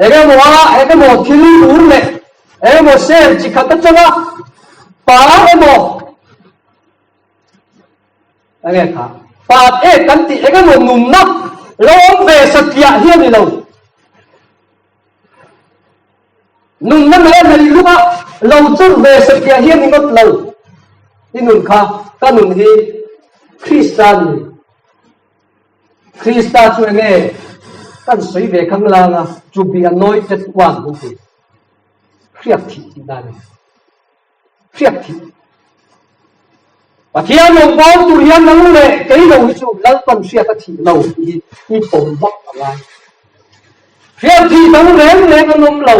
eng emaw a eng emaw thil ur leh eng emaw cell chi khat atanga pa emaw enge kha pa ek kan tih eng emaw nunna lo awm ve satliah hi a ni lo. Nunna leh leilunga lo chur ve satliah hi a ni ngawt lo. I nun kha ka nun hi Krista ni. Krista chu enge kan sawi ve khang lang a, to be anointed one hun ti. Hriak thih tih na ni. Hriak thih. Pathian rawngbâwl tur hian nang leh kei lo hi chu Lalpan hriat a thih lo tih hi i pawm vak a ngai. Hriat thih dang reng reng an awm lo.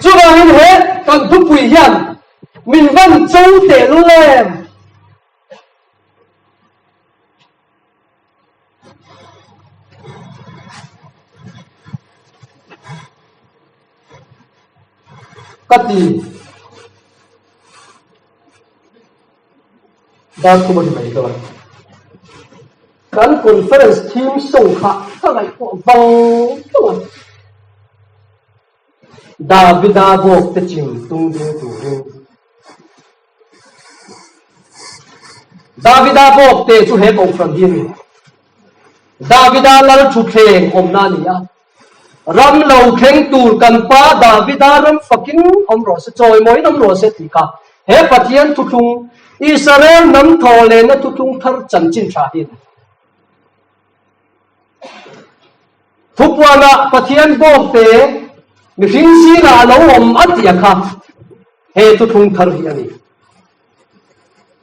Chuvangin he kan thupui hian min van cho teh lul em? Ka ti. Dar khum a ni mai dawn. Kan conference theme song kha ka ngaihtuah vang vang a. Davida bawk te chim tung ding turin. Davida bawk te chu he kohhran hi a ni. Davida lal thutthleng awmna a ni a. Ram lo thleng tur kan pa Davida ram fakin awm rawh se, chawimawiin awm rawh se tih kha he Pathian thuthlung, Israel hnam thawhlehna thuthlung thar chanchin tha hi a ni. Thupuanah Pathian bawkte mihring zingah a lo awm a tih a kha he thuthlung thar hi a ni.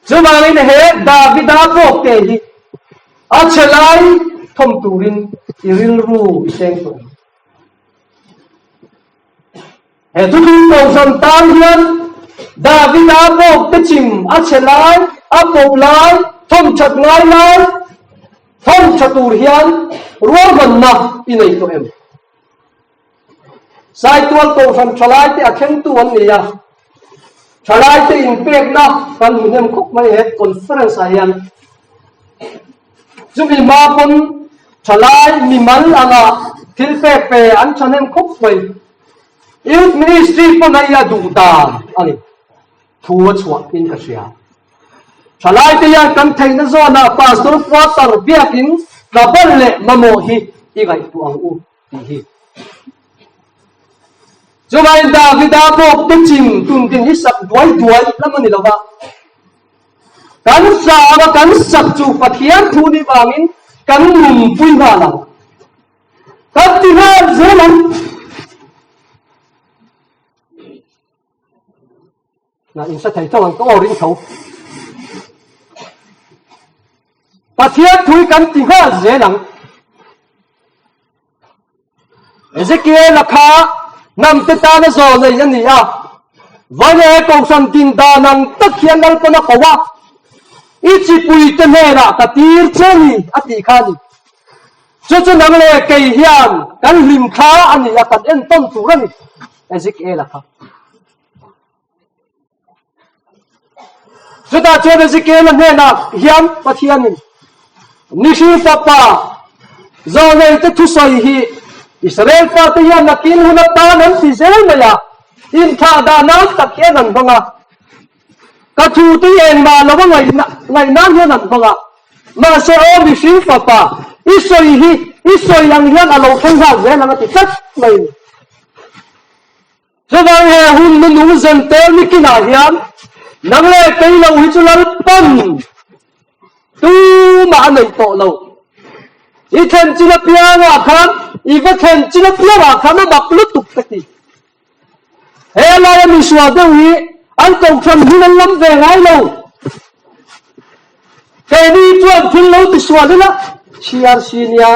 Chuvangin he Davida bawkte hi a chhe lai thawm turin i rilru i seng tawh ang. He thuthlung kohhran tan hian Davida bawkte chim a chhe lai, a pawp lai, thawm that ngai lai, thawm tha tur hian ruahmanna i nei tawh em? Saitual kohhran thalaite a thlengtu an ni a, thalaite inpekna kan hmu hnem khawp mai he conference ah hian. Chumi hma pawn thalai mimal anga thil pek pe an thahnem khawp mai. Youth Ministry pawn a ia duh dan a ni. Thu a chhuah in ka hria. Thalaite hian kan theihna zawnah Pastor Quarter biakin tlabal leh mamawh hi i ngaihtuah ang u. tih hi. Chuvain Davida pawh te chim tun din hi sak duai duai lam a ni lo va. Kan sa a kan sak chu Pathian thu ni vangin kan nunpui nghal ang. Kan ti nghal zel ang. Na in hre thei tho ang ka aw ring tho. Pathian thui kan ti nghal zel ang. Ezekiel-a kha hnamte tana zawl nei a ni a, Vane Kohhran din dan ang tak hian Lalpan a ko a, I chipuite hnenah ka tir che ni, a tih kha a ni. Chu chu nang leh kei hian kan hlim thla a ni a, kan entawn tur a ni, Ezekiel-a kha. Chutah chuan Ezekiel-a hnenah hian Pathianin, Mihring fapa, zawhneite thusawi hi Israel fate hian nakin hun atan an ti zel mai a, inthah dah nan tak hian an hmang a. Ka thute hi engmah lo a ngaih nan hian an hmang a. Mahse aw mihring fapa, i sawi hi i sawi ang hian a lo thleng nghal zel ang a ti tlat mai a ni. Chuvang he hun nu nung zen tel ni kinah hian nang leh kei lo hi chu Lalpan tumah a neih tawh lo. I thlen chin apiangah khan, i va thlen chin apiangah khan a mak lutuk ka ti. He laia misual deuh hi an kohhran hun an lam ve ngai lo. Keini chuan thil lo tisual ila chhiar si nia.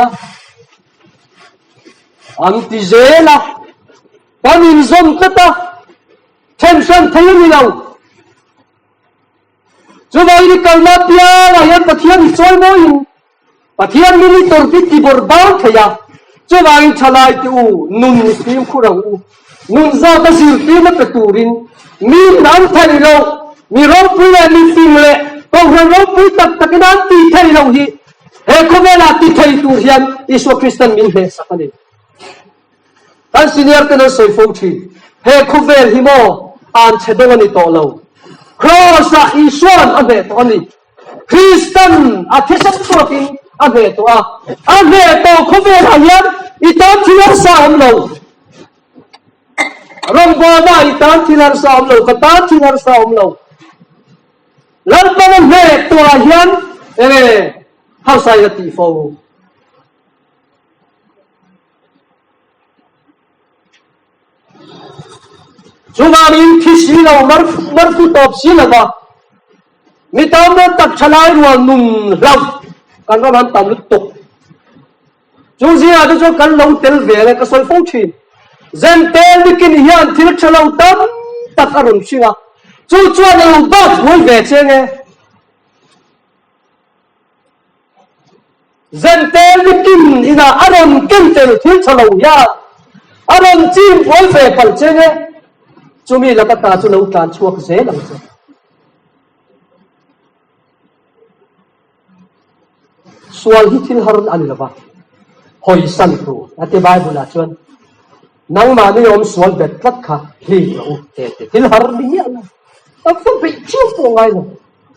An ti zel a, kan inzawm tlat a, then hran thei a ni lo. Chuvangin i kalna piangah hian Pathian i chawi mawiin Pathian min i tawrh i ti bawrh bang thei a, chuvangin thalai te u, nun i fimkhur ang u. Nun zat a zirtirna pe turin mi an thei lo, mi ropui leh mi fing leh kohhran ropui tak takin an tih thei lo hi He khawvelah ti thei tur hian Isua Kristan min hlehsak a ni. Kan senior ten an sawi fo thin, he khawvel hi maw an chhe dawng a ni tawh lo. Kraws-ah Isua'n a hneh tawh a ni. Kristan a thisen chhuakin a hneh tawh a. A hneh tawh khawvelah hian i tan thil harsa a awm lo. Rawngbawlna i tan thil harsa a awm lo, ka tan thil harsa a awm lo. Lalpana hneh tuah hian enge hausa in a tih fo? Chuvangin thi si lo, marfu tawp si lova mi tam ber tak thalai rual nun hlauh kan ram han tam lutuk. Chu zingah te chuan kan lo tel ve le ka sawi fo thin. Zentel nikin hian thil tha lo tam tak a rawn hring a, chu chuan a lo bat buai ve che nge? Zentel nikin inah a rawn ken tel thil tha lo hian a rawn chim buai ve palh che nge? Chumi laka ta chu lo tlan chhuak zel ang che. Sual hi thil har a ni lo va, hawisan tur a ti Bible ah chuan nangmahni awm sual bet tlat kha hlim rawh u te ti thil har ni miah lo, a va beih chiang pawh ngai lo,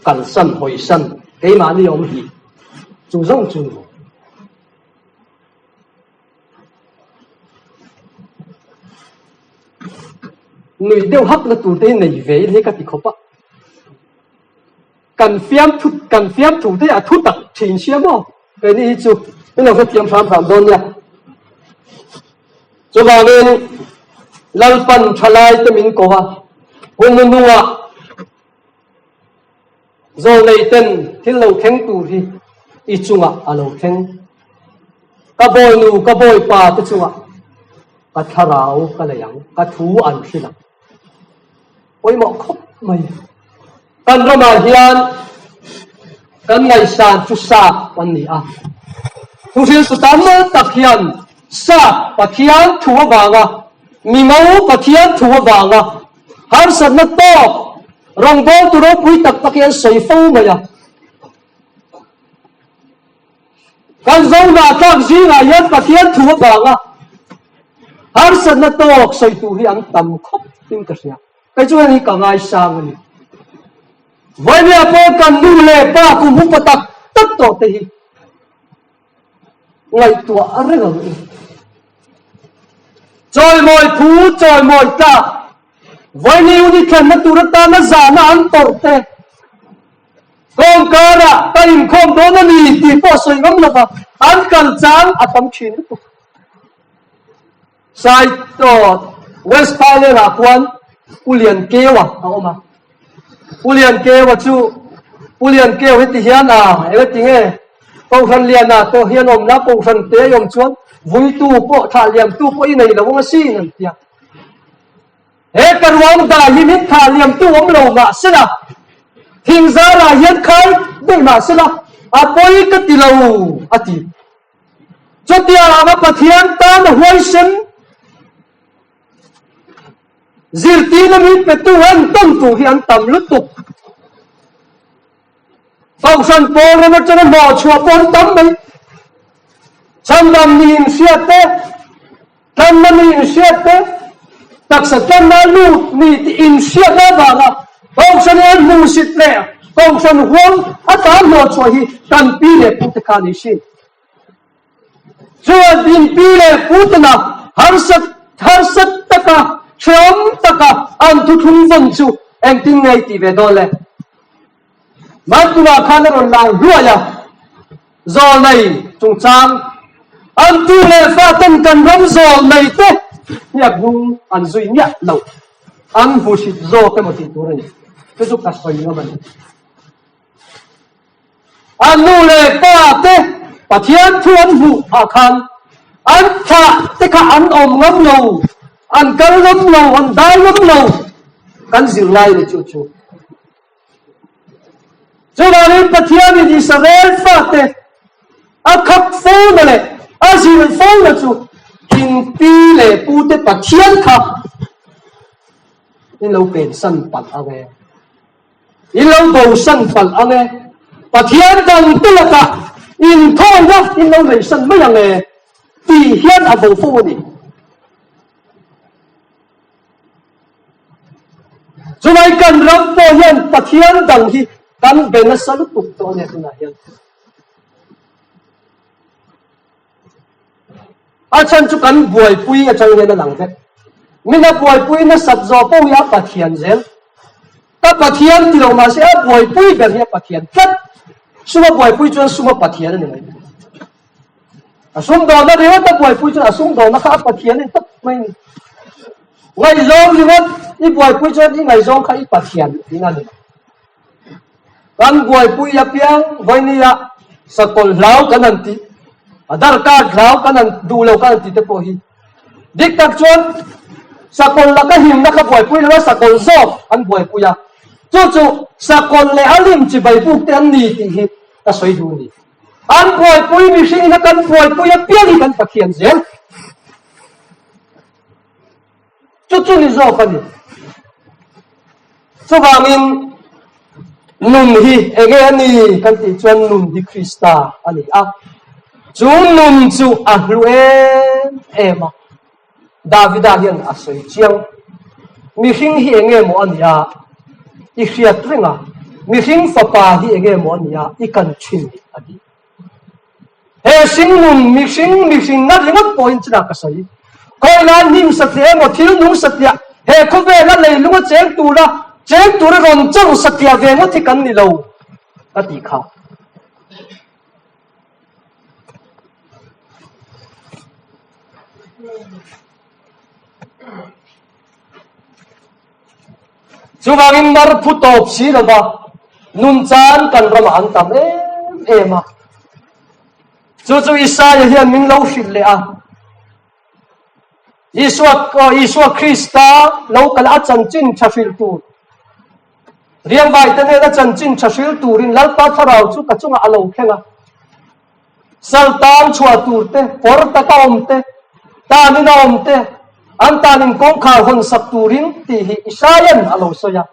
kalsan hawisan keimahni awm hi chu zawng chu ni. Nuih deuh hak na tur te hi nei ve in hi ka ti khawp a. Kan fiamthu kan fiamthu te a thu tak thin sia maw? Keini hi chu min lo hrethiam hram hram dawn nia. Chuvangin Lalpan thalai te min ko a, hun hnungah zawlnei ten thil lo thleng tur hi i chungah a lo thleng. Ka bawinu, ka bawipa te chungah ka thlarau ka lei ang, ka thu an hrilh ang. Pawimawh khawp mai. Kan ramah hian kan ngaihsan chu sap an ni a. Thuhriltu tam tak hian sap Pathian thu avanga, mimo Pathian thu avanga harsatna tawk rawngbawltu ropui tak tak hi an sawi fo mai a. Kan zohnah tlak zingah hian Pathian thu avanga harsatna tawk sawi tur hi an tam khawp in ka hria. Kei chu heng hi ka ngaisang a ni. Vawimia pawh kan nu leh pa kum upa tak tak tawh te hi ngaihtuah a reng ang u. Chawimawi phu, chawimawi tlak, vawini uni thlenna tur atana zahna an tawrh te, kawngkarah ka inkhawm dawn a ni tih pawh sawi ngam lova an kal chang a tam thin lutuk. Sai West Thailand ah khuan Pu Lian Keua a awm a. Pu Lian Keua chu Pu Lian Keu heti hian a eng ti nge Kohhran lian ah tawh hian awm la Kohhran te i awm chuan vuitu pawh thlah liamtu pawh i nei lo ang asin an ti a. He ka ruang dah hi min thlah liamtu awm lo mah sela, thing zarah hian khai daih mah sela a pawi ka ti lo a ti. Chutia anga Pathian tan a huaisen zirtirna min petu an tawn tur hi an tam lutuk. Kohhran pawl ram atanga hnawh chhuah pawh an tam mai. Chhandam ni inhriat te, tlanna ni inhriat te, taksa tlanna lut ni tih inhriatna avanga Kohhran in an hmuhsit leh Kohhran huang atan hnawh chhuah hi kan pi leh pute kha a ni hrin. Chuan in pi leh putena harsat harsat taka hrehawm taka an thuthlung vawn chu engtin nge i tih ve dawn le? Mantunah khan a rawn lang hluai a, zawlnei chungchang an tu leh faten kan ram zawlnei te hniak hnung an zui miah lo, an hmuhsit zawk emaw tih tur a ni. Chu chu ka sawi ngam a ni. A nu leh pa te Pathian thu an hmuh ah khan an thlah te kha an awm ngam lo, an kal ngam lo, an dai ngam lo kan zirlai ni chu chu. Chuvangin Pathianin Israel fate a khap fo na leh a zir fo na chu in pi leh pu te Pathian kha in lo pensan palh ang e. I lo bosan palh ang e. Pathian dang te lakah inthawina in lo neihsan mai ang e tih hian a bo fo a ni. Chulai kan ram pawh hian Pathian dang hi kan be nasa lutuk tawh a nia tunah hian. A chhan chu kan buaipui atang hian a lang vek. Min a buaipui nasat zawh pawh hi a Pathian zel. Ka Pathian ti lo mahse a buaipui ber hi a Pathian tlat. Sum a buaipui chuan sum a Pathian a ni mai. A sum dawhna ringawt a buaipui chuan a sum dawhna kha a Pathian a ni tawp mai a ni. Ngaihzawng ringawt i buaipui chuan i ngaihzawng kha i Pathian tihna a ni mai. Kan buaipui apiang vawinia sakawlh hlau kan han tih, Aadhaar card hlau kan han duh lo kan han tih te pawh hi dik tak chuan sakawlh laka himna kha buaipui lo a, sakawlh zawk an buaipui a, chu chu sakawlh leh a lim chibai buk te an ni tih hi ka sawi duh a ni. An buaipui mihring ina kan buaipui apiang hi kan Pathian zel. Chu chu ni zawk a ni. Chuvangin nun hi enge a ni kan tih chuan nun hi Krista a ni a. Chu nun chu a hlu em em a. Davida hian a sawi chiang. Mihring hi enge maw a nia i hriat reng a, mihring fapa hi enge maw a nia i kan thin a ti. He hringnun mihring mihring ngat ringawt pawhin chutah ka sawi. Khawilai hnim satliah emaw thil nung satliah he khawvela leilunga cheng tura cheng tura rawn chawr satliah ve ngawt hi kan ni lo ka tih kha. Chuvangin mar phu tawp si lova nun chan kan ramah an tam em em a. Chu chu Isaia hian min lo hrilh leh a. Isua, Isua Krista lo kal a chanchin tha hrilh tur. Riangvai te nena chanchin tha hrilh turin Lalpa Thlarau chu ka chungah a lo thleng a. Sal tan chhuah tur te, kawr taka awm te, tanin a awm te, an tanin kawngkhar hawn sak turin tih hi Isaia'n a lo sawi a.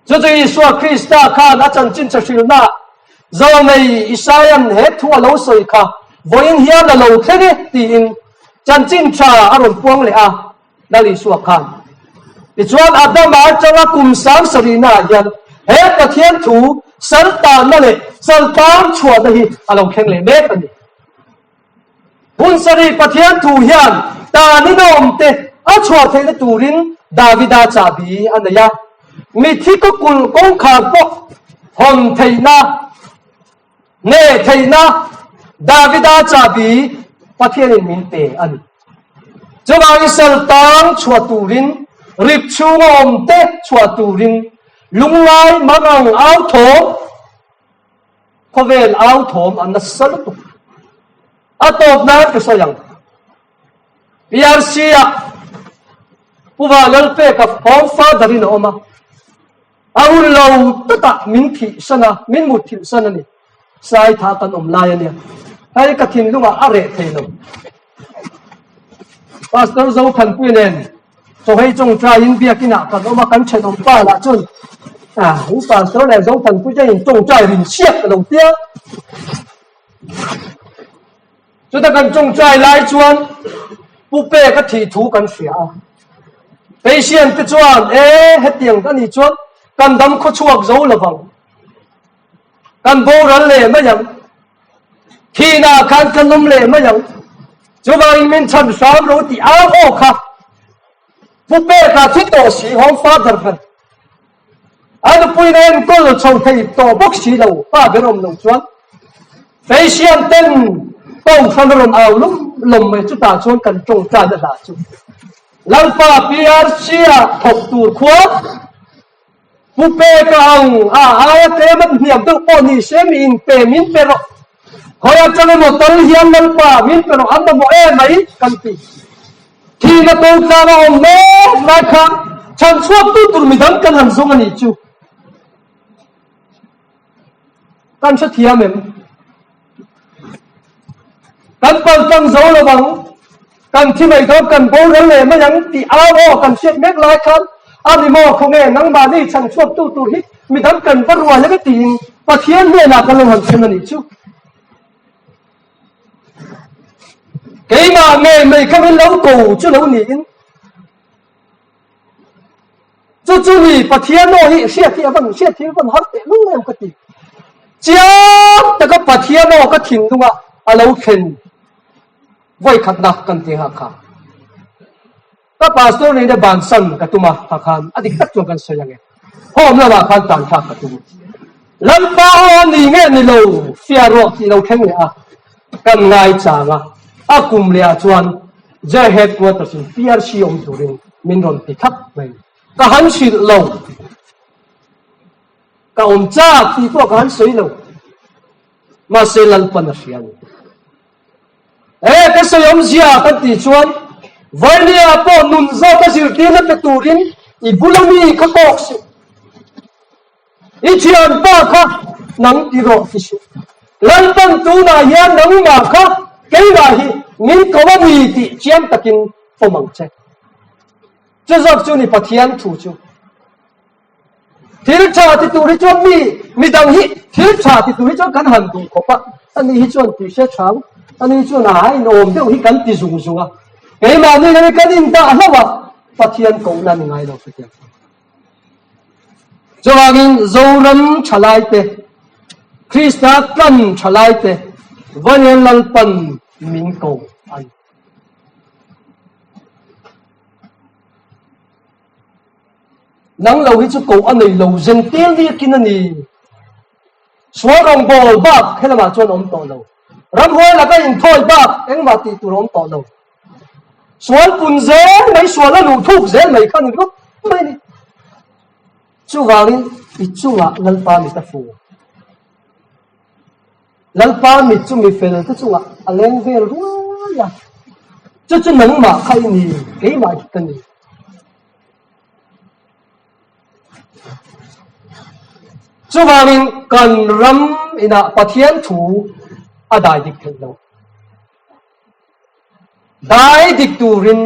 Chu chu Isua Krista khan a chanchin chhe hrilhnaah Zawlnei Isaia'n he thu a lo sawi kha vawiin hian a lo thleng e tiin chanchin tha a rawn puang leh a. Lal Isua khan. Tichuan Adama atanga kum 70,000 hian he Pathian thu sal tanna leh sal tang chhuahna hi a lo thleng leh mek a ni. Hun sarih Pathian thu hian tanin a awm te a chhuah theihna turin Davida chahbi a nei a, mithi kaw kulh kawngkhar pawh hawn theihna, hneh theihna Davida chahbi Pathianin min pe a ni. Chuvangin sal tang chhuah turin, rip chhunga awmte chhuah turin, lunglai mangang au thawm, khawvel au thawm a nasa lutuk. A tawp nan ka sawi ang. PRC-ah Pu Vanlalpeka Home Father-in a awm a. A hun lo takah min thihsan a, min mut thilhsan a ni. Saitha kan awm lai a nia. Hei ka thinlungah a reh thei lo. Pastor Zothanpui nen chawhei tawngtaiin biakinah kan awm a, kan thenawm pa lah chuan ah in pastor leh Zothanpui te in tawngtai rin chhiat ka lo tia. Chuta kan tawngtai lai chuan Pu Peka thih thu kan hria a. Patient te chuan e hetiang a nih chuan kan dam khawchhuak zo lovang. Kan boral leh mai ang. Thihna khan kan awm leh mai ang. Chuvangin min chhan hram ro tih au aw kha Pu Peka thi tawh si Home Father ber a nupui na enkawl chho thei tawh bawk si lo pa ber awm lo chuan Patient ten kohhran a rawn au lum lawm mai chutah chuan kan tawngtai na hla chu Lalpa PRC ah thawk tur khua Pu Peka ang a aia tlem an hniam deuh pawh ni se mi in pe min pe rawh. Khawi atang emaw tal hian Lalpa min pe rawh an mamawh em mai kan ti. Thihna ko tlang a awm mek lai kha chhan chhuak tu tur midang kan han zawng a nih chu. Kan hrethiam em? Kan paltlang zo lo ang, kan thi mai dawn, kan boral leh mai ang tih au aw kan hriat mek lai khan a ni maw khawnge nangmahni chhan chhuaktu tur hi midang kan va rual em tiin Pathian hnenah kan lo han thlen a nih chu. Keimah ngei mai kha min lo ko chu lo niin Chu chu ni Pathian aw hi hriat hi a van hriat hi a van har teh lul em ka ti. Chiang taka Pathian aw ka thinlunga a lo thlen vawikhatna kan ti nghak kha. Ka pastor nihna bansan ka tum a kha khan a dik tak chuan kan sawi ang e. Home lamah khan tan thlak ka tum. Lalpa aw a ni nge ni lo fiah rawh tih lo thleng leh a kan ngai chang a, a kum leh ah chuan Jai Headquarters in PRC awm turin min rawn ti thlap mai. Ka han hrilh lo. Ka awm chak tih pawh ka han sawi lo. Mahse Lalpan a hria a ni. E ka sawi awmzia kan tih chuan Vainia pawh nun zawk a zirtirna pe turin i bula mi kha tawk suh. I thianpa kha nang ti rawh ti suh. Lalpan tunah hian nangmah kha keimah hi min ko a ni tih chiang takin pawm ang che. Chu zawk chu ni Pathian thu chu. Thil tha ti tur hi chuan mi midang hi thil tha ti tur hi chuan kan han duh khawp a, ani hi chuan tui se chang, ani hi chuan a inawm deuh hi kan ti zung zung a, keimahni hi kan indah hlauh a, Pathian kohna ni ngai lo chutiang chu. Chuvangin Zoram thalaite, Krista tlan thalaite Vanian Lalpan min ko a ni. Nang lo hi chu ko a nei lo zen tel diakin a ni. Sual rawngbawl bak helamah chuan awm tawh lo. Ramhuai laka inthawi bak engmah tih tur awm tawh lo. Sual pun zel mai, sual a luh thuk zel mai kha ni rawt mai a ni. Chuvangin i chungah Lalpa mit a fu. Lalpa mit chu mi fel te chungah a leng vel ruai a. Chu chu nangmah kha i ni, keimah hi ka ni. Chuvangin kan ram inah Pathian thu a dai dik theih lo. Dai dik turin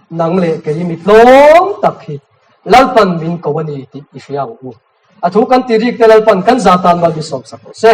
nang leh kei mi tlawm tak hi Lalpan min ko a ni tih i hria ang u. A thu kan ti rik te Lalpan kan za tan mal mi sawmsak rawh se.